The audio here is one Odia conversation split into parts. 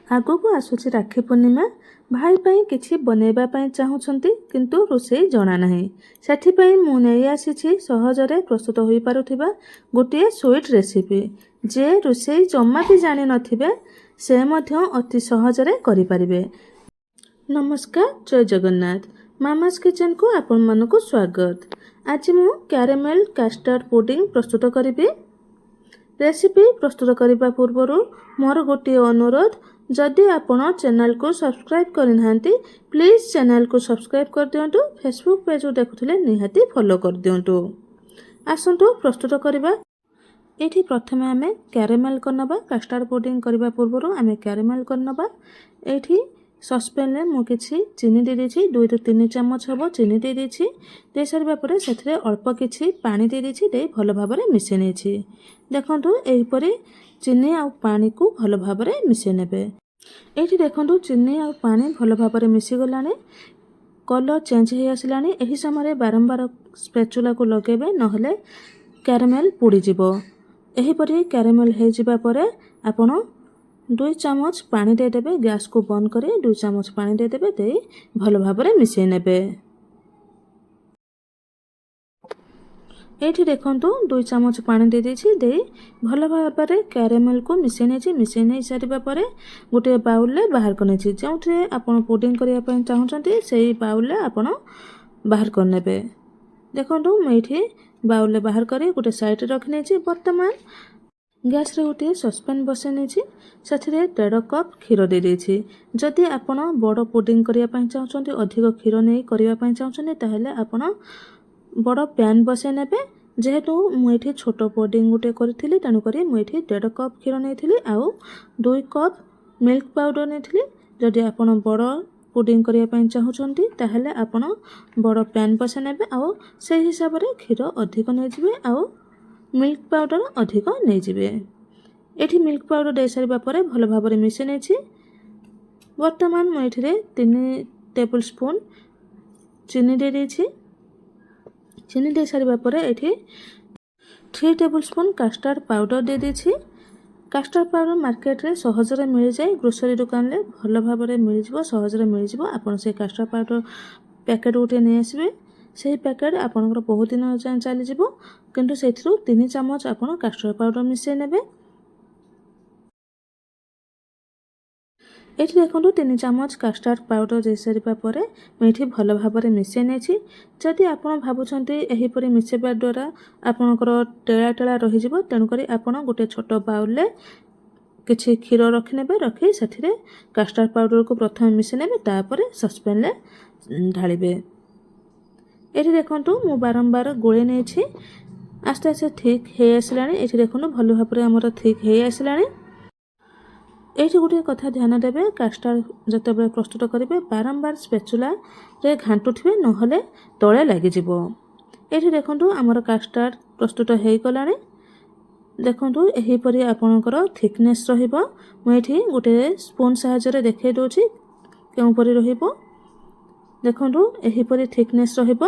ଆଗକୁ ଆସୁଛି ରାକ୍ଷୀ ପୂର୍ଣ୍ଣିମା। ଭାଇ ପାଇଁ କିଛି ବନେଇବା ପାଇଁ ଚାହୁଁଛନ୍ତି, କିନ୍ତୁ ରୋଷେଇ ଜଣା ନାହିଁ। ସେଥିପାଇଁ ମୁଁ ନେଇ ଆସିଛି ସହଜରେ ପ୍ରସ୍ତୁତ ହୋଇପାରୁଥିବା ଗୋଟିଏ ସୁଇଟ୍ ରେସିପି। ଯେ ରୋଷେଇ ଜମା ବି ଜାଣିନଥିବେ, ସେ ମଧ୍ୟ ଅତି ସହଜରେ କରିପାରିବେ। ନମସ୍କାର, ଜୟ ଜଗନ୍ନାଥ। ମାମାସ୍ କିଚେନକୁ ଆପଣମାନଙ୍କୁ ସ୍ୱାଗତ। ଆଜି ମୁଁ କ୍ୟାରାମେଲ୍ କାଷ୍ଟାର୍ଡ଼ ପୁଡ଼ିଂ ପ୍ରସ୍ତୁତ କରିବି। ରେସିପି ପ୍ରସ୍ତୁତ କରିବା ପୂର୍ବରୁ ମୋର ଗୋଟିଏ ଅନୁରୋଧ, ଯଦି ଆପଣ ଚ୍ୟାନେଲକୁ ସବସ୍କ୍ରାଇବ୍ କରିନାହାନ୍ତି, ପ୍ଲିଜ୍ ଚ୍ୟାନେଲକୁ ସବସ୍କ୍ରାଇବ୍ କରିଦିଅନ୍ତୁ। ଫେସବୁକ୍ ପେଜ୍ରୁ ଦେଖୁଥିଲେ ନିହାତି ଫଲୋ କରିଦିଅନ୍ତୁ। ଆସନ୍ତୁ ପ୍ରସ୍ତୁତ କରିବା। ଏଇଠି ପ୍ରଥମେ ଆମେ କ୍ୟାରାମେଲ୍ କରିନେବା। କାଷ୍ଟାର୍ଡ଼ ପୁଡ଼ିଂ କରିବା ପୂର୍ବରୁ ଆମେ କ୍ୟାରାମେଲ୍ କରିନେବା। ଏଇଠି ସସ୍ପେନ୍ରେ ମୁଁ କିଛି ଚିନି ଦେଇଦେଇଛି। 2ରୁ 3 ଚାମଚ ହେବ ଚିନି ଦେଇଦେଇଛି। ଦେଇସାରିବା ପରେ ସେଥିରେ ଅଳ୍ପ କିଛି ପାଣି ଦେଇଦେଇଛି। ଦେଇ ଭଲ ଭାବରେ ମିଶାଇ ନେଇଛି। ଦେଖନ୍ତୁ, ଏହିପରି ଚିନି ଆଉ ପାଣିକୁ ଭଲ ଭାବରେ ମିଶାଇ ନେବେ। ଏଇଠି ଦେଖନ୍ତୁ, ଚିନି ଆଉ ପାଣି ଭଲ ଭାବରେ ମିଶିଗଲାଣି, କଲର୍ ଚେଞ୍ଜ ହେଇ ଆସିଲାଣି। ଏହି ସମୟରେ ବାରମ୍ବାର ସ୍ପେଚୁଲାକୁ ଲଗାଇବେ, ନହେଲେ କ୍ୟାରାମେଲ୍ ପୋଡ଼ିଯିବ। ଏହିପରି କ୍ୟାରାମେଲ୍ ହେଇଯିବା ପରେ ଆପଣ 2 ଚାମଚ ପାଣି ଦେଇଦେବେ। ଗ୍ୟାସ୍କୁ ବନ୍ଦ କରି 2 ଚାମଚ ପାଣି ଦେଇଦେବେ। ଦେଇ ଭଲ ଭାବରେ ମିଶାଇ ନେବେ। ଏଇଠି ଦେଖନ୍ତୁ, 2 ଚାମଚ ପାଣି ଦେଇଦେଇଛି। ଦେଇ ଭଲ ଭାବରେ କ୍ୟାରାମେଲ୍କୁ ମିଶାଇ ନେଇଛି। ମିଶାଇ ନେଇ ସାରିବା ପରେ ଗୋଟିଏ ବାଉଲରେ ବାହାର କରିନେଇଛି। ଯେଉଁଥିରେ ଆପଣ ପୁଡ଼ିଂ କରିବା ପାଇଁ ଚାହୁଁଛନ୍ତି, ସେଇ ବାଉଲରେ ଆପଣ ବାହାର କରିନେବେ। ଦେଖନ୍ତୁ, ମୁଁ ଏଇଠି ବାଉଲରେ ବାହାର କରି ଗୋଟେ ସାଇଡ଼ରେ ରଖିନେଇଛି। ବର୍ତ୍ତମାନ ଗ୍ୟାସ୍ରେ ଗୋଟିଏ ସସ୍ପେନ୍ ବସାଇ ନେଇଛି। ସେଥିରେ 1.5 କପ୍ କ୍ଷୀର ଦେଇଦେଇଛି। ଯଦି ଆପଣ ବଡ଼ ପୁଡ଼ିଂ କରିବା ପାଇଁ ଚାହୁଁଛନ୍ତି, ଅଧିକ କ୍ଷୀର ନେଇ କରିବା ପାଇଁ ଚାହୁଁଛନ୍ତି, ତାହେଲେ ଆପଣ ବଡ଼ ପ୍ୟାନ୍ ବସାଇ ନେବେ। ଯେହେତୁ ମୁଁ ଏଇଠି ଛୋଟ ପୁଡ଼ିଂ ଗୋଟେ କରିଥିଲି, ତେଣୁକରି ମୁଁ ଏଇଠି 1.5 କପ୍ କ୍ଷୀର ନେଇଥିଲି ଆଉ 2 କପ୍ ମିଲ୍କ ପାଉଡ଼ର ନେଇଥିଲି। ଯଦି ଆପଣ ବଡ଼ ପୁଡ଼ିଂ କରିବା ପାଇଁ ଚାହୁଁଛନ୍ତି, ତାହେଲେ ଆପଣ ବଡ଼ ପ୍ୟାନ୍ ବସାଇ ନେବେ ଆଉ ସେଇ ହିସାବରେ କ୍ଷୀର ଅଧିକ ନେଇଯିବେ ଆଉ ମିଲ୍କ ପାଉଡ଼ର ଅଧିକ ନେଇଯିବେ। ଏଠି ମିଲ୍କ ପାଉଡ଼ର ଦେଇସାରିବା ପରେ ଭଲ ଭାବରେ ମିଶାଇ ନେଇଛି। ବର୍ତ୍ତମାନ ମୁଁ ଏଥିରେ 3 ଟେବୁଲ୍ ସ୍ପୁନ୍ ଚିନି ଦେଇଦେଇଛି। ଚିନି ଦେଇସାରିବା ପରେ ଏଠି 3 ଟେବୁଲ୍ ସ୍ପୁନ୍ କାଷ୍ଟାର୍ଡ଼ ପାଉଡ଼ର ଦେଇଦେଇଛି। କାଷ୍ଟାର୍ଡ଼ ପାଉଡ଼ର ମାର୍କେଟରେ ସହଜରେ ମିଳିଯାଏ। ଗ୍ରୋସରୀ ଦୋକାନରେ ଭଲ ଭାବରେ ମିଳିଯିବ, ସହଜରେ ମିଳିଯିବ। ଆପଣ ସେଇ କାଷ୍ଟାର୍ଡ଼ ପାଉଡ଼ର ପ୍ୟାକେଟ୍ ଗୋଟିଏ ନେଇଆସିବେ। ସେହି ପ୍ୟାକେଟ୍ ଆପଣଙ୍କର ବହୁତ ଦିନ ଯାଏଁ ଚାଲିଯିବ। କିନ୍ତୁ ସେଥିରୁ 3 ଚାମଚ ଆପଣ କାଷ୍ଟାର୍ଡ଼ ପାଉଡ଼ର ମିଶାଇ ନେବେ। ଏଠି ଦେଖନ୍ତୁ, 3 ଚାମଚ କାଷ୍ଟାର୍ଡ଼ ପାଉଡ଼ର ଦେଇସାରିବା ପରେ ମୁଁ ଏଠି ଭଲ ଭାବରେ ମିଶାଇ ନେଇଛି। ଯଦି ଆପଣ ଭାବୁଛନ୍ତି ଏହିପରି ମିଶାଇବା ଦ୍ୱାରା ଆପଣଙ୍କର ଟେଳା ଟେଳା ରହିଯିବ, ତେଣୁକରି ଆପଣ ଗୋଟେ ଛୋଟ ବାଉଲରେ କିଛି କ୍ଷୀର ରଖିନେବେ। ରଖି ସେଥିରେ କାଷ୍ଟାର୍ଡ଼ ପାଉଡ଼ରକୁ ପ୍ରଥମେ ମିଶାଇ ନେବେ, ତାପରେ ସସ୍ପେନ୍ରେ ଢାଳିବେ। ଏଠି ଦେଖନ୍ତୁ, ମୁଁ ବାରମ୍ବାର ଗୋଳେଇ ନେଇଛି। ଆସ୍ତେ ଆସ୍ତେ ଥିକ୍ ହେଇ ଆସିଲାଣି। ଏଠି ଦେଖନ୍ତୁ, ଭଲ ଭାବରେ ଆମର ଥିକ୍ ହେଇ ଆସିଲାଣି। ଏଇଠି ଗୋଟିଏ କଥା ଧ୍ୟାନ ଦେବେ, କାଷ୍ଟାର୍ଡ଼ ଯେତେବେଳେ ପ୍ରସ୍ତୁତ କରିବେ, ବାରମ୍ବାର ସ୍ପେଚୁଲାରେ ଘାଣ୍ଟୁଥିବେ, ନହେଲେ ତଳେ ଲାଗିଯିବ। ଏଇଠି ଦେଖନ୍ତୁ, ଆମର କାଷ୍ଟାର୍ଡ଼ ପ୍ରସ୍ତୁତ ହେଇଗଲାଣି। ଦେଖନ୍ତୁ, ଏହିପରି ଆପଣଙ୍କର ଥିକନେସ୍ ରହିବ। ମୁଁ ଏଇଠି ଗୋଟିଏ ସ୍ପୁନ୍ ସାହାଯ୍ୟରେ ଦେଖାଇ ଦେଉଛି କେଉଁପରି ରହିବ। ଦେଖନ୍ତୁ, ଏହିପରି ଥିକନେସ୍ ରହିବ।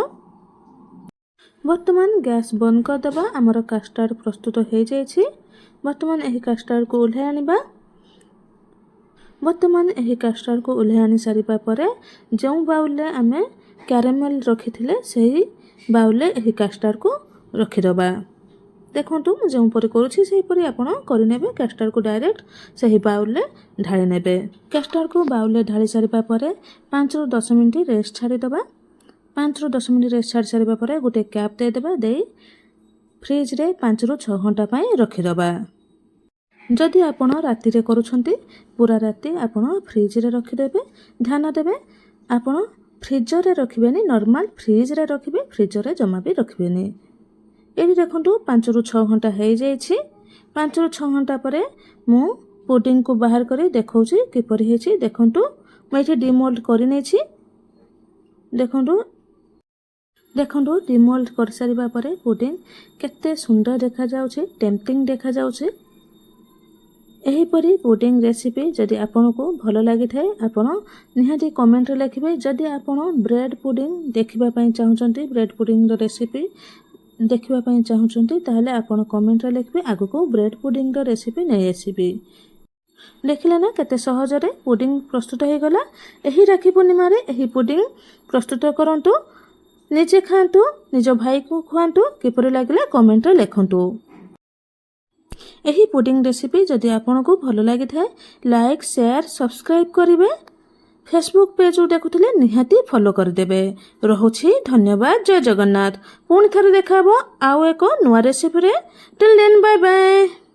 ବର୍ତ୍ତମାନ ଗ୍ୟାସ୍ ବନ୍ଦ କରିଦେବା। ଆମର କାଷ୍ଟାର୍ଡ଼ ପ୍ରସ୍ତୁତ ହେଇଯାଇଛି। ବର୍ତ୍ତମାନ ଏହି କାଷ୍ଟାର୍ଡ଼କୁ ଓହ୍ଲାଇ ଆଣିବା। ବର୍ତ୍ତମାନ ଏହି କାଷ୍ଟାର୍ଡ଼କୁ ଓହ୍ଲାଇ ଆଣି ସାରିବା ପରେ ଯେଉଁ ବାଉଲରେ ଆମେ କ୍ୟାରାମେଲ୍ ରଖିଥିଲେ, ସେହି ବାଉଲରେ ଏହି କାଷ୍ଟାର୍ଡ଼କୁ ରଖିଦେବା। ଦେଖନ୍ତୁ, ମୁଁ ଯେଉଁପରି କରୁଛି, ସେହିପରି ଆପଣ କରିନେବେ। କାଷ୍ଟାର୍ଡ଼କୁ ଡାଇରେକ୍ଟ ସେହି ବାଉଲରେ ଢାଳି ନେବେ। କାଷ୍ଟାର୍ଡ଼କୁ ବାଉଲରେ ଢାଳି ସାରିବା ପରେ 5ରୁ 10 ମିନିଟ୍ ରେଷ୍ଟ ଛାଡ଼ିଦେବା। 5ରୁ 10 ମିନିଟ୍ ରେଷ୍ଟ ଛାଡ଼ି ସାରିବା ପରେ ଗୋଟେ କ୍ୟାପ୍ ଦେଇଦେବା। ଦେଇ ଫ୍ରିଜରେ 5ରୁ 6 ଘଣ୍ଟା ପାଇଁ ରଖିଦେବା। ଯଦି ଆପଣ ରାତିରେ କରୁଛନ୍ତି, ପୁରା ରାତି ଆପଣ ଫ୍ରିଜରେ ରଖିଦେବେ। ଧ୍ୟାନ ଦେବେ, ଆପଣ ଫ୍ରିଜରରେ ରଖିବେନି, ନର୍ମାଲ ଫ୍ରିଜରେ ରଖିବେ। ଫ୍ରିଜରରେ ଜମା ବି ରଖିବେନି। ଏଇଠି ଦେଖନ୍ତୁ, 5ରୁ 6 ଘଣ୍ଟା ହେଇଯାଇଛି। 5ରୁ 6 ଘଣ୍ଟା ପରେ ମୁଁ ପୁଡ଼ିଂକୁ ବାହାର କରି ଦେଖାଉଛି କିପରି ହେଇଛି। ଦେଖନ୍ତୁ, ମୁଁ ଏଇଠି ଡିମୋଲ୍ଡ କରିନେଇଛି। ଦେଖନ୍ତୁ, ଦେଖନ୍ତୁ, ଡିମୋଲ୍ଡ କରିସାରିବା ପରେ ପୁଡ଼ିଂ କେତେ ସୁନ୍ଦର ଦେଖାଯାଉଛି, ଟେମ୍ପଟିଂ ଦେଖାଯାଉଛି। ଏହିପରି ପୁଡ଼ିଂ ରେସିପି ଯଦି ଆପଣଙ୍କୁ ଭଲ ଲାଗିଥାଏ, ଆପଣ ନିହାତି କମେଣ୍ଟରେ ଲେଖିବେ। ଯଦି ଆପଣ ବ୍ରେଡ଼୍ ପୁଡ଼ିଂ ଦେଖିବା ପାଇଁ ଚାହୁଁଛନ୍ତି, ବ୍ରେଡ଼୍ ପୁଡ଼ିଂର ରେସିପି ଦେଖିବା ପାଇଁ ଚାହୁଁଛନ୍ତି, ତାହେଲେ ଆପଣ କମେଣ୍ଟରେ ଲେଖିବେ। ଆଗକୁ ବ୍ରେଡ଼୍ ପୁଡ଼ିଂର ରେସିପି ନେଇ ଆସିବି। ଦେଖିଲେ ନା, କେତେ ସହଜରେ ପୁଡ଼ିଂ ପ୍ରସ୍ତୁତ ହୋଇଗଲା। ଏହି ରାକ୍ଷୀ ପୂର୍ଣ୍ଣିମାରେ ଏହି ପୁଡ଼ିଂ ପ୍ରସ୍ତୁତ କରନ୍ତୁ, ନିଜେ ଖାଆନ୍ତୁ, ନିଜ ଭାଇକୁ ଖୁଆନ୍ତୁ। କିପରି ଲାଗିଲା କମେଣ୍ଟରେ ଲେଖନ୍ତୁ। ଏହି ପୁଡ଼ିଂ ରେସିପି ଯଦି ଆପଣଙ୍କୁ ଭଲ ଲାଗିଥାଏ, ଲାଇକ୍, ସେୟାର, ସବସ୍କ୍ରାଇବ୍ କରିବେ। ଫେସବୁକ୍ ପେଜ୍ରୁ ଦେଖୁଥିଲେ ନିହାତି ଫଲୋ କରିଦେବେ। ରହୁଛି, ଧନ୍ୟବାଦ, ଜୟ ଜଗନ୍ନାଥ। ପୁଣି ଥରେ ଦେଖା ହେବ ଆଉ ଏକ ନୂଆ ରେସିପିରେ। Till then, bye bye.